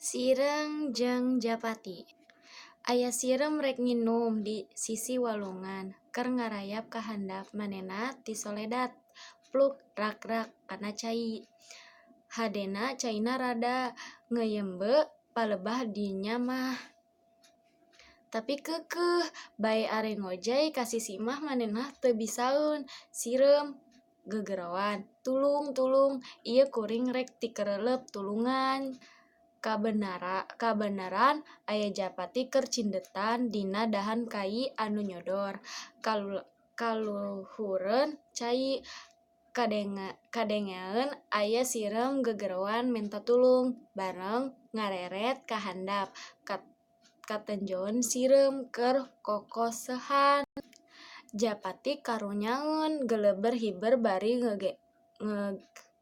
Sireum jeung Japati. Aya sireum rek nginum di sisi walungan, keur ngarayap ka handap manehna tisoledat pluk rak-rak kana cai. Hadena caina rada ngeuyeumbe palebah dinya mah. Tapi keukeuh bae are ngojay ka sisi imah manehna teu bisaeun. Sireum gegeroan, "Tulung, tulung, ieu kuring rek tikeureuleub tulungan." Kabeneran aya Japati keur cindetan dina dahan kai anu nyodor kaluhureun cai. Kadengean aya sireum gegeroan menta tulung, bareng ngareret ka handap katenjoeun sireum keur kokoseuhan. Japati karunyaeun geleber hiber bari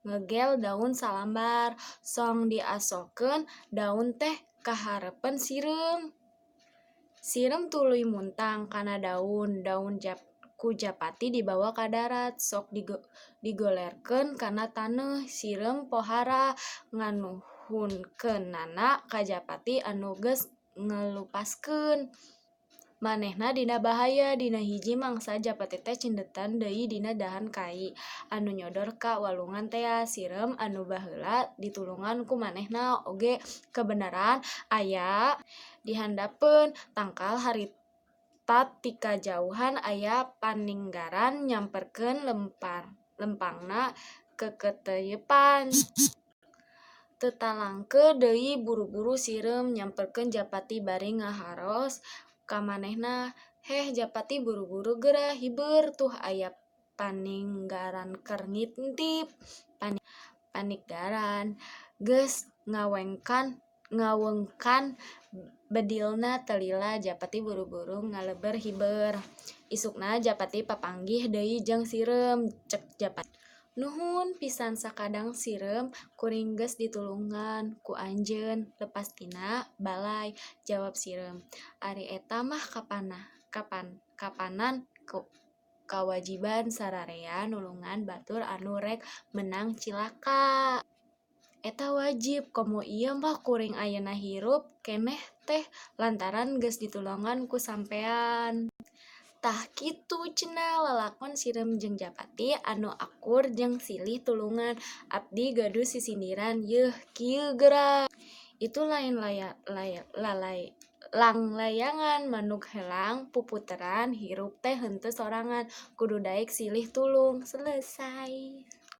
ngegel daun salambar, song diasolkeun daun teh kahareupeun sireum. Sireum tuluy muntang kana daun, daun ku Japati dibawa ka darat sok digolerkeun kana taneuh. Sireum pohara nganuhunkeunana ka Japati anu geus ngelupaskeun manehna dina bahaya. Dina hiji mangsa Japati teh cindetan deui dina dahan kai anu nyodor ka walungan tea. Sireum anu baheula ditulungan ku manehna oge kabeneran aya di handapeun tangkal harita ti kajauhan aya paninggaran nyamperkeun lempangna keketeyepan. Teu talangke deui buru-buru sireum nyamperkeun Japati bari ngaharos ka manehna, "Heh Japati buru-buru geura hiber tuh aya paninggaran keur ngintip." Paninggaran geus ngawengkan bedilna teu lila Japati buru-buru ngaleber hiber. Isukna Japati papanggih deui jeung sireum, cek Japati, "Nuhun pisan sakadang sireum kuring geus ditulungan ku anjeun lepas tina balai." Jawab sireum, "Ari eta mah kapanan kawajiban sararea nulungan batur anu rek meunang cilaka. Eta wajib, komo ieu mah kuring ayeuna hirup keneh teh lantaran geus ditulungan ku sampean." Tah kitu cenah lalakon sireum jeung Japati anu akur jeung silih tulungan. Abdi gaduh sisindiran yeuh kieu geura. Itu lain langlayangan manuk helang puputeran hirup teh henteu sorangan kudu daek silih tulung. Selesai.